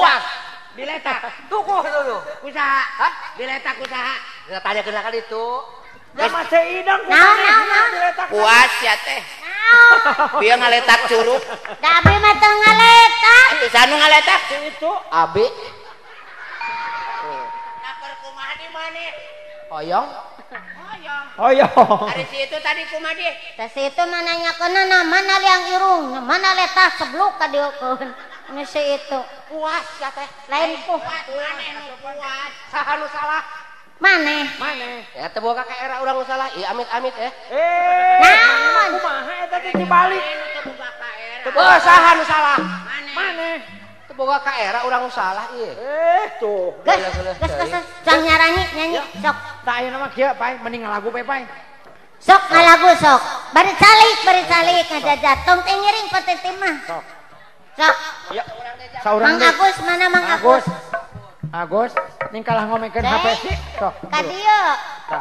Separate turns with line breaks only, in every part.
Puas.
Diletak.
Tukuh dulu.
Kusaha? Hah? Diletak kusaha?
Kita tanyakeun ka ditu.
Ya mah ceu idang kumaha diletak.
Puas ya teh.
Naon?
Bieu ngaletak curug.
Da abi mah teu ngaletak.
Atuh sanu ngaletak?
Itu
abi.
Naper kumaha di maneh?
Hoyong.
Hoyong.
Hoyong.
Ari si itu tadi kumaha di?
Tah si itu mah nanyakeunna mana liang irung, mana letah sebluk ka dieukeun. Nu si itu.
Puas ya teh.
Lain puas.
Maneh nu puas.
Saha nu salah?
Maneh.
Maneh. Ya teu boga ka era urang nu salah. Ieu amit-amit eh.
Eh,
naon?
Kumaha eta teh dibalik?
Teu boga ka era.
Heuh, saha nu salah?
Maneh.
Teu boga ka era urang nu salah ieu.
Eh, tuh.
Geus, geus, geus. Cang nyaranyi nyanyi sok.
Tah ayeuna mah kieu, Pai, mending ngalagu bae, Pai.
Sok ngalagu sok. Bari calik ngajajat. Tong teh ngiring pateti mah.
Sok.
Sok.
Ya. Saurang
Mang Agus mana Mang Agus?
Agus, ning kalah ngomekeun HP sih. Sok.
Ka dieu.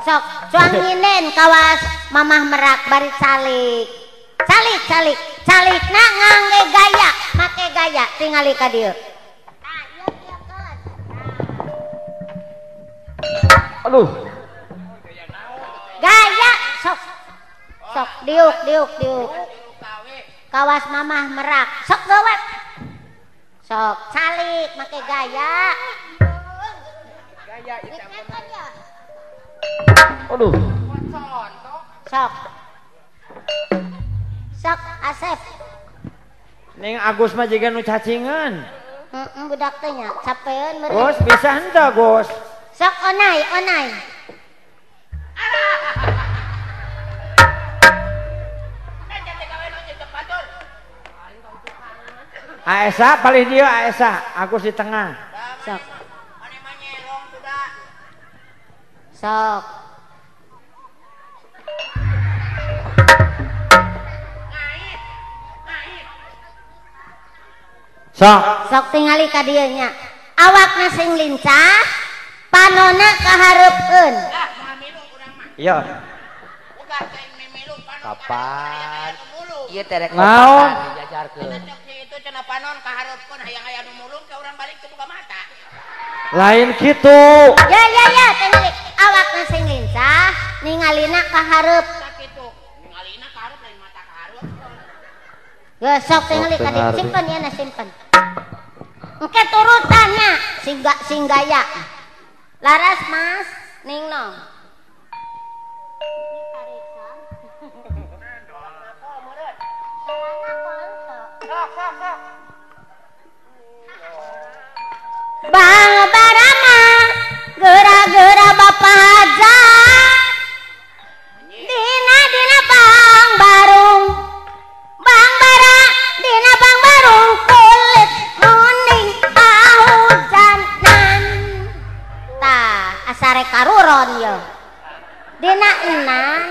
Sok, cuang nyinden kawas Mamah Merak bari calik. Calik, calik. Calikna ngangge gaya, make gaya tingali ka dieu. Tah, ieu kieukeun.
Aduh.
Gaya sok. Sok diuk diuk diuk. Kawas Mamah Merak. Sok gawat. Sok calik make gaya.
Gaya itu.
Aduh.
Sok. Sok Asep.
Ning Agus mah jiga nu cacingan.
Heeh, budak teh nya capeun meureun.
Gus bisa henteu, Gus?
Sok onai, onai.
Aesa paling dia Aesa, Agus di tengah.
Sok. Sok.
Sok.
Sok tingali ka dieu nya. Awakna sing lincah, panona kahareupeun.
Iya.
Kapan? Ieu teh rek
naon
dijajarkeun.
Itu cenah panon kahareupeun hayang aya nu mulung ke urang balik teu buka mata.
Lain kitu.
Ya ya ya, tingali awakna sing lincah, ningalina kahareup.
Sakitu. Ningalina kahareup lain mata kahareup.
Geus sok tingali ka dieu, simpen ieu na simpen. Engke turutannya sing gaya. Laras Mas, ning nong. Bang Barama gera-gera Bapak Hajat. Dina dina bang barung. Bang bara dina bang barung kulit muning ahujanan. Tah asare karuron ye. Dina enan.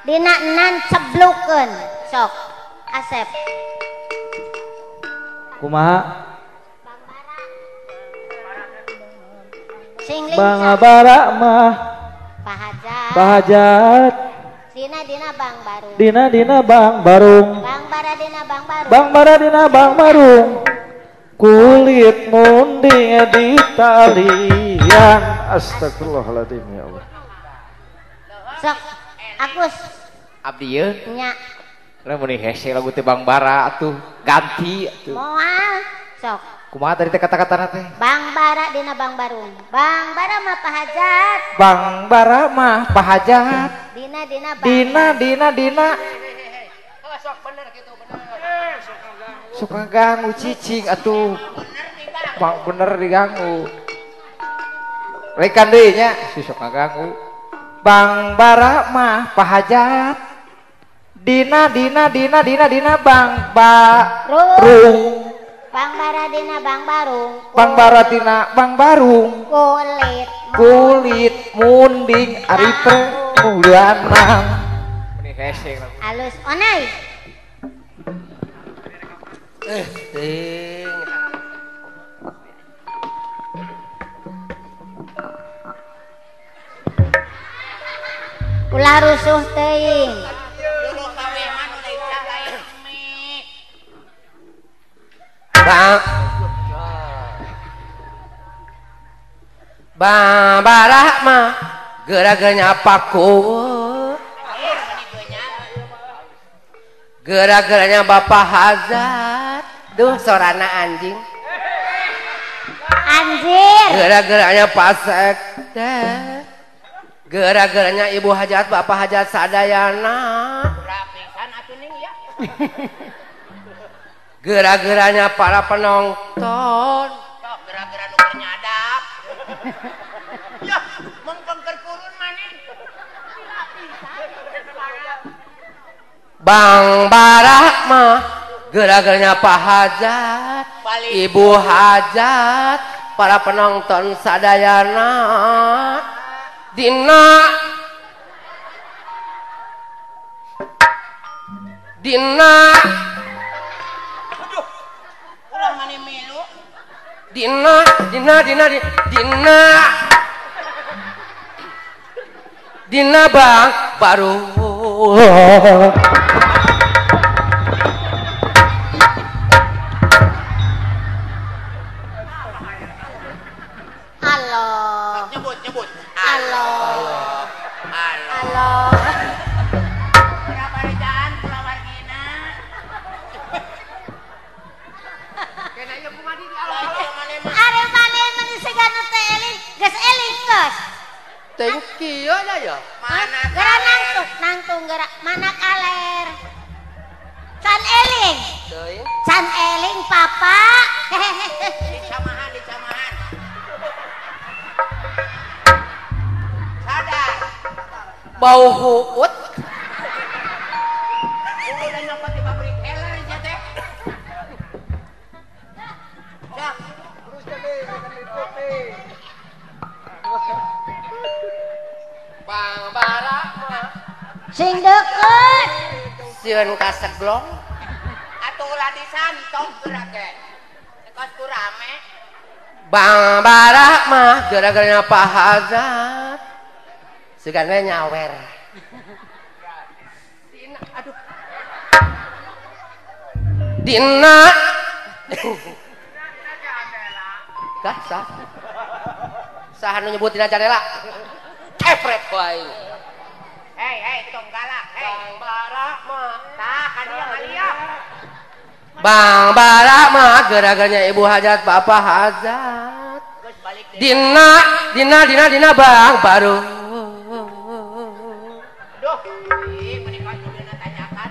Dina enan ceblukeun sok Asep.
Kumaha?
Sing
Bang
lincah.
Bara mah
Pahajat.
Pahajat.
Dina dina bang barung.
Dina dina bang barung.
Bang bara dina bang barung.
Bang bara dina bang barung. Kulit munding di talian. Astagfirullahaladzim ya Allah.
Sok Agus.
Abdi ye.
Nya.
Lamun hese lagu teh Bang Bara atuh ganti atuh.
Moal sok.
Kumaha tadi teh kata-katana teh?
Bang Bara dina bang barung. Bang Bara mah pahajat.
Bang Bara mah pahajat.
Dina dina bang.
Dina dina dina.
Sok bener gitu bener.
Sok ngaganggu cicing atuh. Bang bener diganggu. Rekan deui nya si sok ngaganggu. Bang Bara mah pahajat. Dina dina dina dina dina bang barung.
Bang bara dina bang barung.
Bang bara dina bang barung.
Kulit
kulit munding ari permulanang.
Alus onai.
Ting.
Ulah rusuh teuing.
Bang Bang Bara mah gara-garanya paku. Gara-garanya Bapak Hazat. Duh sorana anjing.
Anjir.
Gara-garanya Pak Sekda. Gara-garanya Ibu Hajat, Bapak Hajat sadayana. Gara-garanya para penonton.
Gara-gara nu keur nyadap. Ya, mengpengker kurun maneh.
Bang Bara mah gara-garanya Pak Hajat, Ibu Hajat, para penonton sadayana. Dina Dina
aduh ulah mani milu
Dina Dina Dina Dina Dina Bang baru.
Halo.
Nyebut nyebut.
Halo.
Halo.
Halo.
Berapa rejaan kulawargina?
Kena ieu kumaha di
Are maneh meni siga nu teh eling, geus eling geus.
Thank you ya ya.
Mana
geura nangtung, nangtung geura mana kaler. Can eling. Can eling papa.
Dicamahan, dicamahan. Sadar.
Bau huut.
Udah nyopot di pabrik heler aja teh. Dah.
Terus jadi akan diikuti.
Bang Bara mah
sing deukeut.
Sieun kaseglong.
Atuh ulah disantok geura ge. Kos ku rame.
Bang Bara mah gara-garanya Pak Hazat. Sugan we nyawer. Dina aduh. Dina. Dah sah. Sah anu nyebut dina jandela. Cepret wae.
Hei, hei, tong galak, hei.
Bang Bara mah
tah ka dieu ngalieu.
Bang Bara mah gara-garanya Ibu Hajat, Bapak Hajat.
Geus balik deui.
Dina, dina, dina, dina Bang baru.
Duh, ih meuni kuduna tanyakan.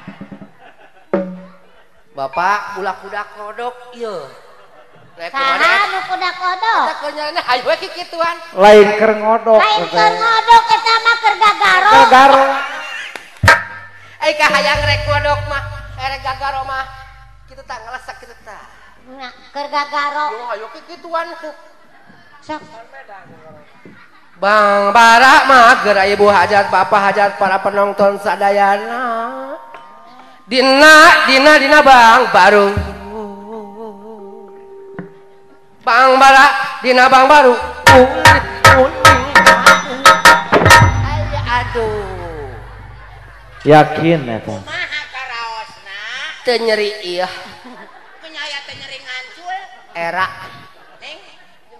Bapak ulah kuda kodok ieu.
Saha nu kuda kodok?
Eta keur nyalana hayu we kikituan.
Lain keur ngodok.
Lain keur ngodok eta mah keur gagaro.
Gagaro.
Ai ka hayang rek ngodok mah, erek gagaro mah. Kitu tah ngelesek kitu tah.
Nya keur gagaro.
Yo hayu kikituan.
Sok.
Bang Bara mah geura Ibu Hajat, Bapak Hajat, para penonton sadayana. Dina, dina, dina Bang baru. Bang Bara, dina Bang baru. Aduh.
Yakin eta.
Kumaha karaosna?
Teu nyeri ieu.
Kunyaya teu nyeri ngancul.
Era.
Ning.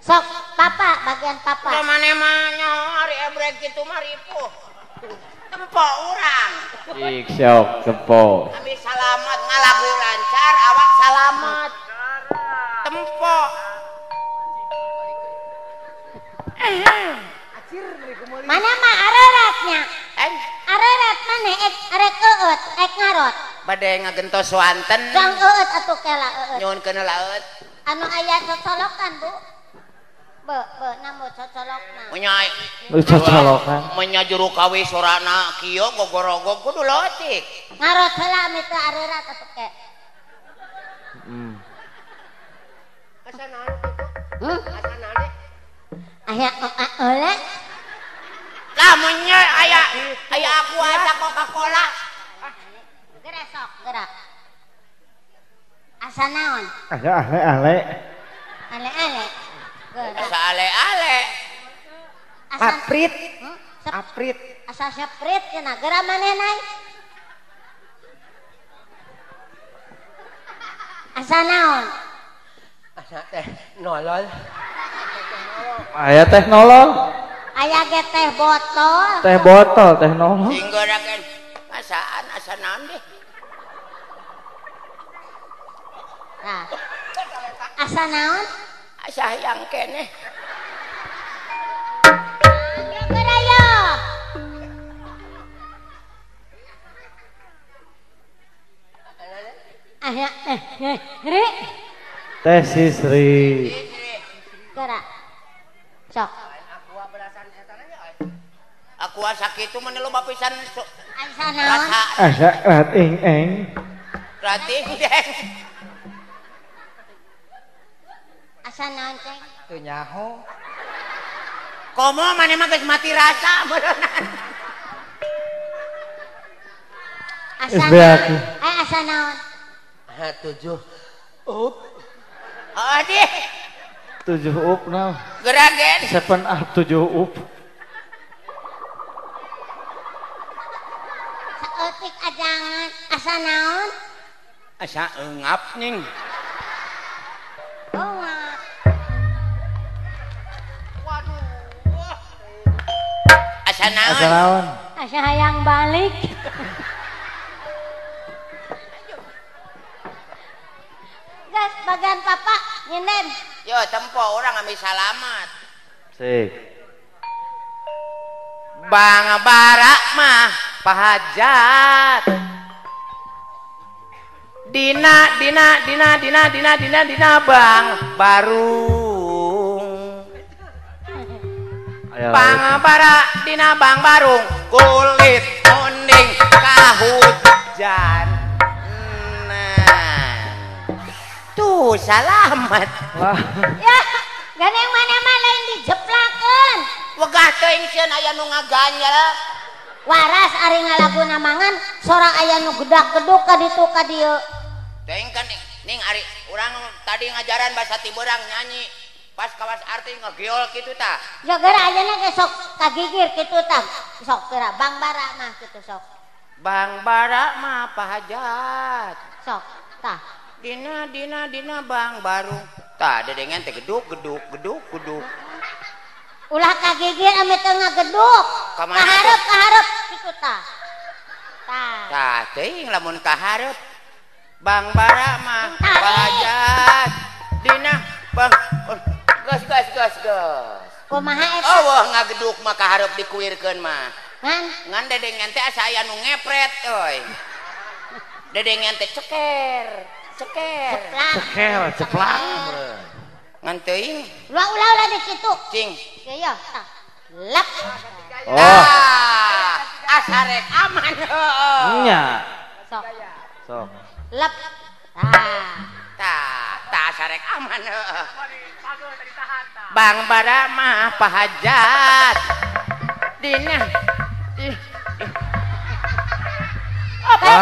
Sok papa bagian papa.
Da maneh mah nyaho ari ebrek kitu mah ripuh. Tempo urang.
Cik sok tempo.
Ami salamat ngalagu lancar awak salamat. Tempo.
Mana mah areratnya? Arerat mana ek arek eueut, ek ngarot.
Bade ngagentos wanten.
Jang eueut atuh kela eueut.
Nyuhunkeun heula eueut.
Anu aya cocolokan, Bu. Be, be namu cocolokna.
Nya
cocolokan.
Menya juru kawi sorana kieu gogorogog kudu leutik.
Ngarot heula ami teu arerat atuh ke.
Heeh.
Asa naon kitu? Asa naon?
Aya ola.
Lah menye aya aya aku aja Coca-Cola.
Gerak sok, gerak. Asa naon?
Aya ale-ale.
Ale-ale. Gerak.
Asa ale-ale.
Aprit. Aprit.
Asa seprit cenah geura maneh naik. Asa naon?
Asa teh nolol.
Aya teh nolol.
Aya ge teh botol.
Teh botol teh nolol.
Sing geurakeun asaan asa naon deh.
Nah. Asa naon?
Asa hayang keneh.
Aya teh
Teh Sisri.
Gerak. Sok.
Aku sakitu mah loba pisan.
Asa naon?
Asa rating eng.
Rating deng.
Asa naon ceng?
Teu nyaho.
Komo maneh mah geus mati rasa beureunan.
Asa naon? Asa naon?
7 up.
Aduh.
7 up now.
Geragen.
7 up 7 up.
Saeutik ajangan asa naon?
Asa eungap ning.
Oh.
Waduh. Asa naon?
Asa naon?
Asa hayang balik. Gas bagian papa nyinden.
Yo tempo orang ambil salamat.
Sik.
Bang Barak mah pahajat. Dina dina dina dina dina dina dina bang barung. Bang Barak dina bang barung kulit kuning kahujan. Tuh salamat.
Wah.
Ya, gandeng mana-mana lain dijeplakeun.
Wegah teuing sieun aya nu ngaganjel.
Waras ari ngalaguna mangan sora aya nu gedak-geduk ka ditu ka dieu.
Teuing kan ning ari urang tadi ngajaran basa tiberang nyanyi. Pas kawas arti ngegeol kitu tah.
Ya geura ayeuna ge sok kagigir kitu tah. Sok geura Bang Bara mah kitu sok.
Bang Bara mah pahajat.
Sok tah.
Dina dina dina bang baru tah dedengan teh geduk geduk geduk geduk.
Ulah kagigir ame teu ngageduk. Kaharep kaharep kitu tah. Tah.
Tah teuing lamun kaharep. Bang Bara mah pahajat. Dina bang gas gas gas gas.
Kumaha eta?
Oh, ngageduk mah kaharep dikuirkeun mah.
Ngan
ngan dedengan teh asa aya nu ngepret euy. Dedengan teh ceker. Ceker.
Ceker, ceplak.
Ngan teuing.
Ulah ulah ulah di kitu.
Cing.
Ieu tah. Lap.
Oh.
Asa rek aman heueuh.
Nya.
Sok.
Sok.
Lap. Tah.
Tah, tah asa rek aman heueuh. Bang Bara mah pahajat. Dina.
Apa?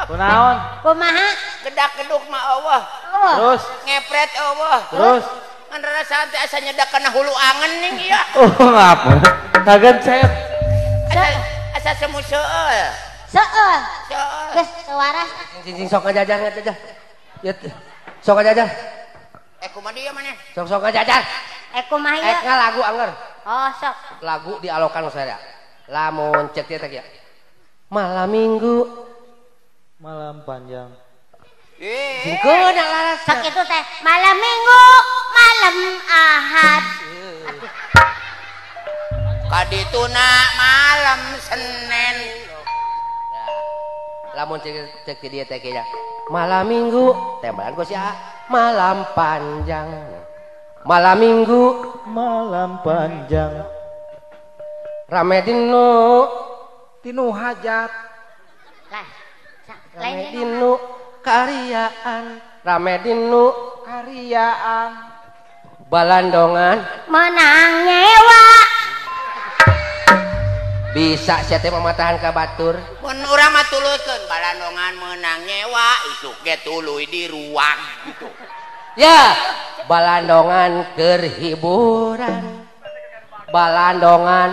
Kunaon?
Kumaha?
Gedak-geduk mah eueuh.
Terus
ngepret eueuh.
Terus
ngan rasa teh asa nyedak kana hulu angen ning ieu.
Oh, ngapa? Kagencet.
Asa semu seueul.
Seueul.
Seueul.
Geus teu waras.
Cing sok ngajajar ngajajar. Ya sok ngajajar.
Kumaha ieu maneh?
Sok-sok ngajajar.
Kumaha ieu?
Lagu angger.
Oh, sok.
Lagu dialokan saya. Lamun cek teh ya. Malam Minggu
malam panjang.
Singkeun laras.
Sok itu teh malam Minggu, malam Ahad.
Kadituna malam Senin.
Lamun cek di dieu teh kieu. Malam Minggu tembalan ku si A. Malam panjang. Malam Minggu,
malam panjang.
Rame dinu
tinu hajat.
Lah.
Rame dinu karyaan, rame dinu
karyaan.
Balandongan
menang nyewa.
Bisa sia teh mamatahan ka batur.
Mun urang mah tuluykeun balandongan menang nyewa, isuk ge tuluy di ruang gitu.
Ya, balandongan keur hiburan. Balandongan